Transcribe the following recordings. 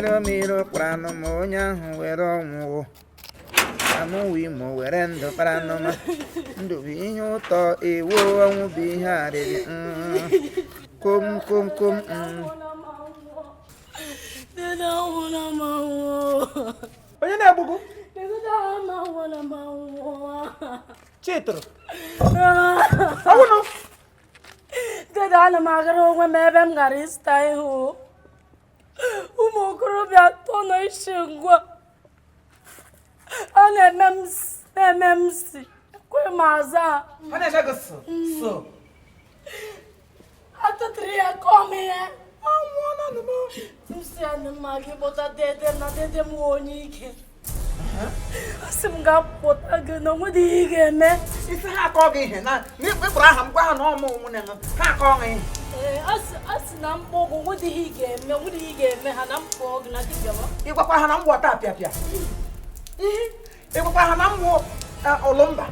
na-ero m iro kpara anụ ma onye ahụ were ọnwụ amụwa imo were ndụ kpara anụma. Ndụ bụ ihe ụtọ, ewo, ọnwụ bụ ihe arịrị. Kom kom kom. Dede, anwụla m anwụ. Onye na-egbugbu? Dede, anwụla m anwụ. Chitụrụ ọnwụnụ. Dede, ana m agara onwe m ebe m gara ịzụta ihe o. Ụmụ okorobịa atọ nọ isi ngwa a na-eme m na-eme m si ekwe m aza ha. Ọ na-eme gị so so? Atụtụrụ ya kọọ m ihe m si ya na mma gị kpọta dede m na dede m wụ onye ike. Asị m ga-akpọta gị na onwedị ihe ị ga-eme. Isi ha akọ gị ihe na n'ịkpụrụ aha m gwa ha na ọmụ nwunye m ha akọ gị ihe? Ee, asị na mkpọ ọgwụ, onwedị ihe ị ga-eme, onwedị ihe ị ga-eme ha na mkpọ ọgwụ na gị bịawa. Ịgwakwa ha na m wọta apịapịa, ịgwakwa ha na m wụ ọlụmba.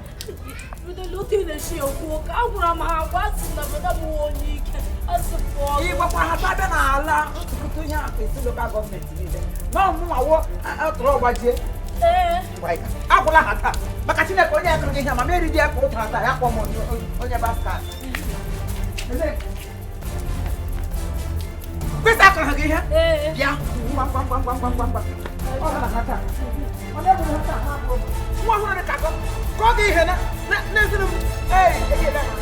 Bidoro otu ị na-esi ekwu ụka, agwara m ha agwa, asị na brother m wụ onye ike, asị pụọ gị. Ịgwakwa ha tabịa n'ala ntụtụ ihe akụ esi local government niile na ọmụnwawo tụrụ ọgbajie. Ee. Agwụla ha taa maka Chineke onye akụrụ gị ihe ma meri dị ya ka ụtara taa ya kpọọ m onye bastard kwesị akụrụ ha gị ihe. Ee. Bịa ngwa ngwa ngwa ngwa ngwa ngwa ngwa, ọ gara ha taa, ọ na-egburu ha taa, ha abụọ nwa ọhụrụ dị ka akọ kọọ gị ihe na n'ezinu m ee ejiela ha.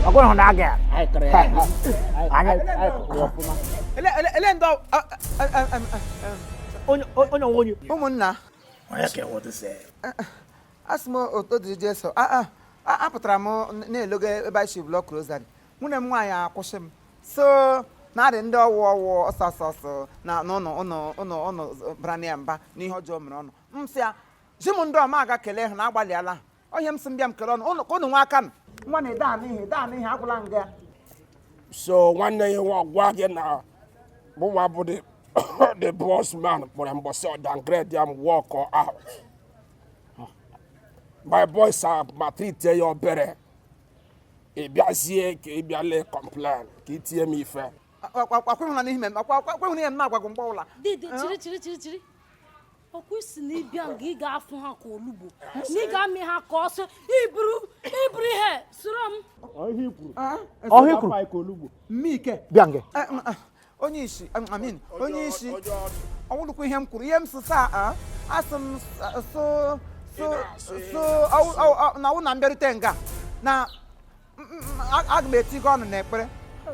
Ọgụrụ na aga anyị kụrụ ya anyị anyị kụrụ ọfụma. Ele ele ele ndị Onye onye onwe onye. Ụmụnna. Onye ka enweta sị? Asị m otu dị Jesu apụtara m na-elogo ebe anyị si block rosary, nwunye m nwaanyị akwụsị m so na-adị ndị ọwụ ọwụ ọsọ ọsọ ọsọ na n'ụlọ ụlọ ụlọ ụlọ bara na ya mba n'ihe ọjọọ mere ọnụ m sị ya ji m ndị ọma aga kelee ha na agbalịala ha onye m sị m bịa m kelee ọnụ ụnụ ka ụnụ nwa aka nụ nwa na-ede anụ ihe ede anụ ihe agwụla nga ya. So nwanne ya nwa gwa gị na mụnwa bụ the boss man kpọrọ mbọsị ọ downgrade ya m work out. My boys are maltreat ya obere, ị bịazie ka ị bịa lee complain ka ị tinye m ife. Akwụghị na n'ihe m akwụghị ihe m na-agwagụ mgbe ọbụla. Dede, chiri chiri chiri chiri, ọkwa isi na ịbịa nga ị ga-afụ ha ka olugbo na ị ga-amị ha ka ọsọ iburu iburu ihe soro m. Ọhịa kwuru. Mmike. Bịa nge. Onye isi, I mean, onye isi ọwụlụkwa ihe m kwuru, ihe m sụ saa asị m sụ sụ sụ na ọwụ na mbịarute nga na aga m etigo ọnụ n'ekpere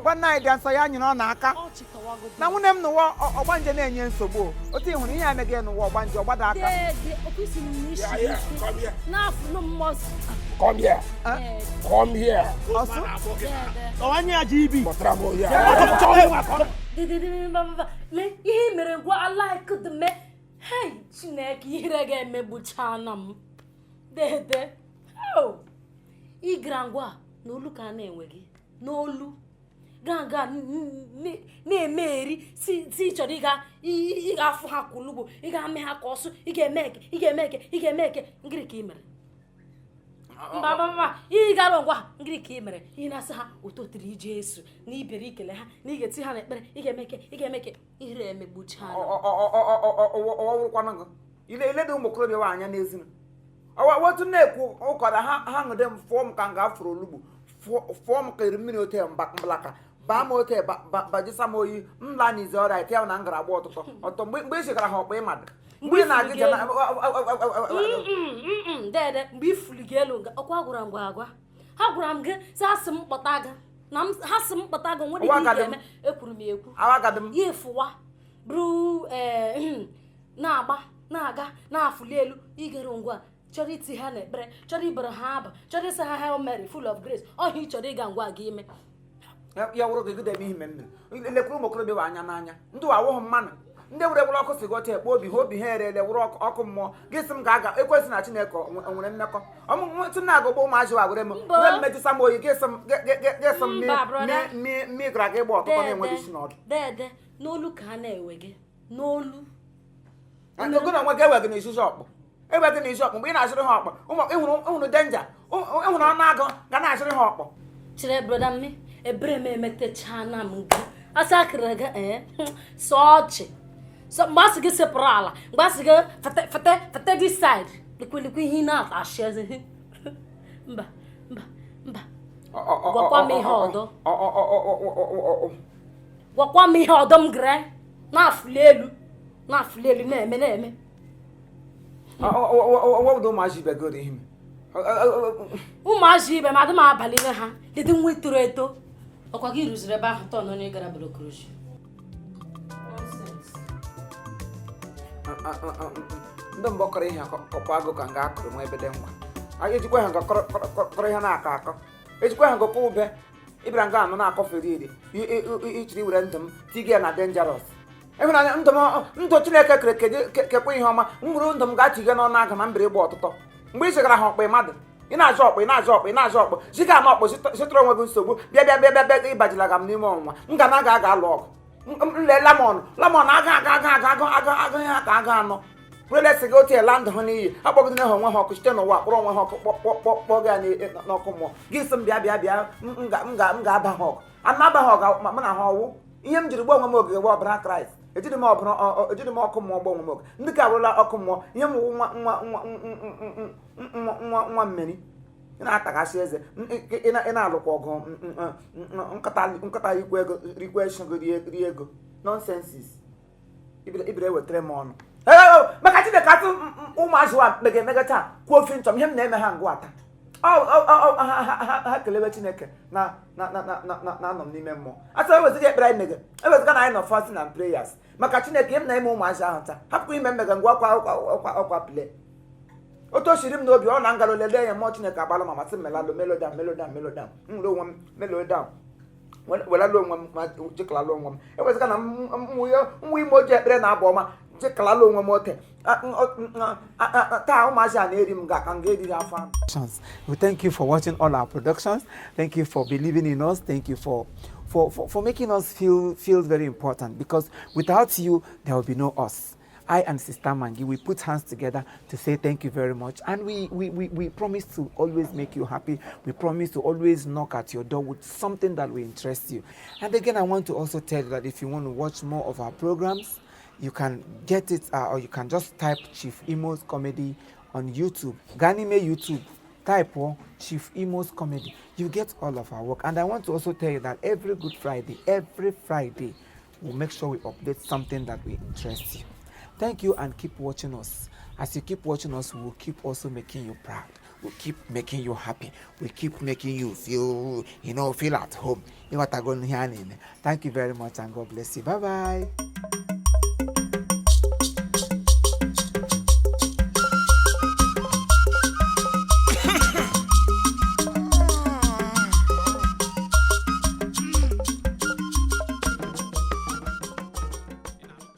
gwa nna anyị dị nsọ ya nyere ọ n'aka Ọ chịkọwago. Na nwunye m n'ụwa ọgbanje na-enye nsogbu o. Otu ị hụrụ ihe a emeghị n'ụwa ọgbanje ọgbada aka. Dede, ọkwa isi na isi Yeah, yeah, come here. na-afụ mmụọ. Come here. Ee. Come here. Ọsụ. Dede. Ọwanye ya ji ibi. Kpọtara m onye. Dede, dede, mba mba, lee ihe i mere gwa alaikụdome. Hei, Chineke, ihere ga-emegbuchana m. Dede, oh, ị gara ngwa n'olu ka a na-enwe gị n'olu gaa nga na-eme eri si si ị chọrọ ịga ị ga-afụ ha ka olugbo, ị ga-amị ha ka ọsụ, ị ga-eme eke, ị ga-eme eke, ị ga-eme eke ngịrị ka ị mere. Mba mba mba, ị gara ngwa ngịrị ka ị mere ị na-asị ha ụtọ tiri ije esu na ibere ikele ha na ị ga-eti ha n'ekpere, ị ga-eme eke, ị ga-eme eke, ihere emegbucha. Ọwụrụkwanụ gị ile ile dị ụmụ okorobịa wa anya n'ezinu otu na-ekwu ụkọrọ ha ha ṅụde m fụọ m ka m ga-afụrụ olugbu fụọ m ka eri mmiri ote mbalaka baa m ote bajisa m oyi m laa n'izi ọrịa ite ya na m gara agba ọtụtụ ọtọ mgbe ị chegara ha ọkpa ịmadụ mgbe ị na-aga ije na Dede, mgbe ifuli gị elu nga ọkwa gwara m gwa agwa ha gwara m gị sị ha sị m kpọta gị na ha sị m kpọta gị nwere ihe ị ga-eme, ekwuru m ya ekwu. Awagadị m. Ya efuwa bụrụ ee na-agba na-aga na-afụli elu igere ngwa chọrọ iti ha n'ekpere, chọrọ ibere ha abụ, chọrọ ịsị ha Hail Mary full of grace, ọhịa ị chọrọ ịga ngwa gị ime. Ya wụrụ gị gide ihe mmemme lekwuru ụmụ okorobịa wa anya n'anya ndị wa awụghị mmanụ ndị were were ọkụ si gị otu ekpe obi ha obi ha erele wụrụ ọkụ mmụọ gị sị m ga-aga ekwesị na Chineke o nwere mmekọ ọmụmụ na-agụgba ụmụazị wa were m were m mejụsa m oyi gị sị m gị sị m Mba, brother. mi gara gị gba ọtụtọ na-enweghị isi n'ọdụ. Dede, n'olu ka a na-ewe gị n'olu. Ogo na onwe gị ewe gị n'izuzu ọkpụ ewe gị n'izu ọkpụ mgbe ị na-azụrụ ha ọkpọ ụmụ ịhụrụ denja ịhụrụ ọnụ agụ ga na-azụrụ ha ọkpọ. Chere, brother, m ebere m emetechana m gị. Asị akịrị gị ee sọ ọchị so mgbe asị gị sepụrụ ala, mgbe asị gị fete fete fete this side, likwilikwi ihe ị na-atashi eze. Mba, mba, mba. Gwakwa m ihe ọdọ. Gwakwa m ihe ọdọ m gere na-afụli elu, na-afụli elu, na-eme na-eme. Ọwụdụ ụmụazị ibe gị ihe. Ụmụazị ibe m adị m abalị ime ha dịdị nwa toro eto. Ọkwa gị rụziri ebe ahụ tọn onye gara blokroji. Ndị mbọ kọrọ ihe kọkwa agụ ka nga akụrụ nwa ebede ngwa. Ejikwa ha nga kọrọ ihe na-akọ akọ. Ejikwa ha ngọkọ ube. Ịbịara nga anọ na-akọfere iri. Ichiri were ndụ m tiga ya na dangerous. Ịhụnanya ndụ m, ndụ Chineke kere kekwe ihe ọma, m wuru ndụ m ga-atiga n'ọnụ agụ na mbiri ịgba ọtụtọ. Mgbe ị chegara ha ọkpa mmadụ, ị na-azọ ọkpa, ị na-azọ ọkpa, ị na-azọ ọkpa, ziga na ọkpụ zụtara onwe gị nsogbu. Bịa bịa bịa bịa bịa, ịbajilaga m n'ime ọnwụnwa. M ga na-aga aga alụ ọgụ. M lee lamọn lamọn aga aga aga aga agụ agụ agụ ihe ka agụ anọ werelesi gị otu ela ndụ ha n'iyi, akpọgidere ha onwe ha ọkụ site n'ụwa, kpọrọ onwe ha ọkụ kpọkpọkpọ gị n'ọkụ mmụọ. Gị sị m bịa bịa bịa, m ga-aba ha ọgụ. Ana aba ha ọgụ ma mụ na ha ọwụ ihe m jiri gba onwe m ogige gba ọbara Kraịst. Ejiri m ọbara ejiri m ọkụ mmụọ gba onwe m oge. Ndị ka abụrụla ọkụ mmụọ ihe m wụ nwa nwa nwa nwa nwa nwa mmeri. Ị na-ataghasị eze, ị na-alụkwa ọgụ nkata nkata, rikwa ego, rikwa ego, rie ego, nonsenses. Ibere ewetara m ọnụ maka Chineke atụ ụmụazị wa mege emege taa kwuo ofe nchọm ihe m na-eme ha ngụ ata. Ha kelewe Chineke na na na na na na anọ m n'ime mmụọ. Asị eweziga ekpere anyị mege, eweziga na anyị nọ fasting and prayers maka Chineke. Ihe m na-eme ụmụazị ahụ taa, hapụkwa ime mmega ngwa ọkwa ọkwa ọkwa play otu o siri m n'obi ọ na ngara olele ya. Mmụọ Chineke agbala ma masị m melalo mellow down, mellow down, mellow down. M were onwe m mellow down, welala onwe m ma jekalala onwe m. Eweziga na nwa ime oji ekpere na-abụ ọma, jekalala onwe m ote taa. Ụmụazị a na-eri m ga ka m ga-eriri afọ anụ. We thank you for watching all our productions. Thank you for believing in us. Thank you for making us feel very important, because without you, there will be no us. I and Sister Mangi, we put hands together to say thank you very much. And we promise to always make you happy. We promise to always knock at your door with something that will interest you. And again, I want to also tell you that if you want to watch more of our programs, you can get it or you can just type Chief Imo's Comedy on YouTube. Ganime YouTube, type Chief Imo's Comedy. You get all of our work. And I want to also tell you that every Good Friday, every Friday, we'll make sure we update something that will interest you. Thank you and keep watching us. As you keep watching us, we'll keep also making you proud. We'll keep making you happy. We keep making you feel at home. Thank you very much and God bless you. Bye bye.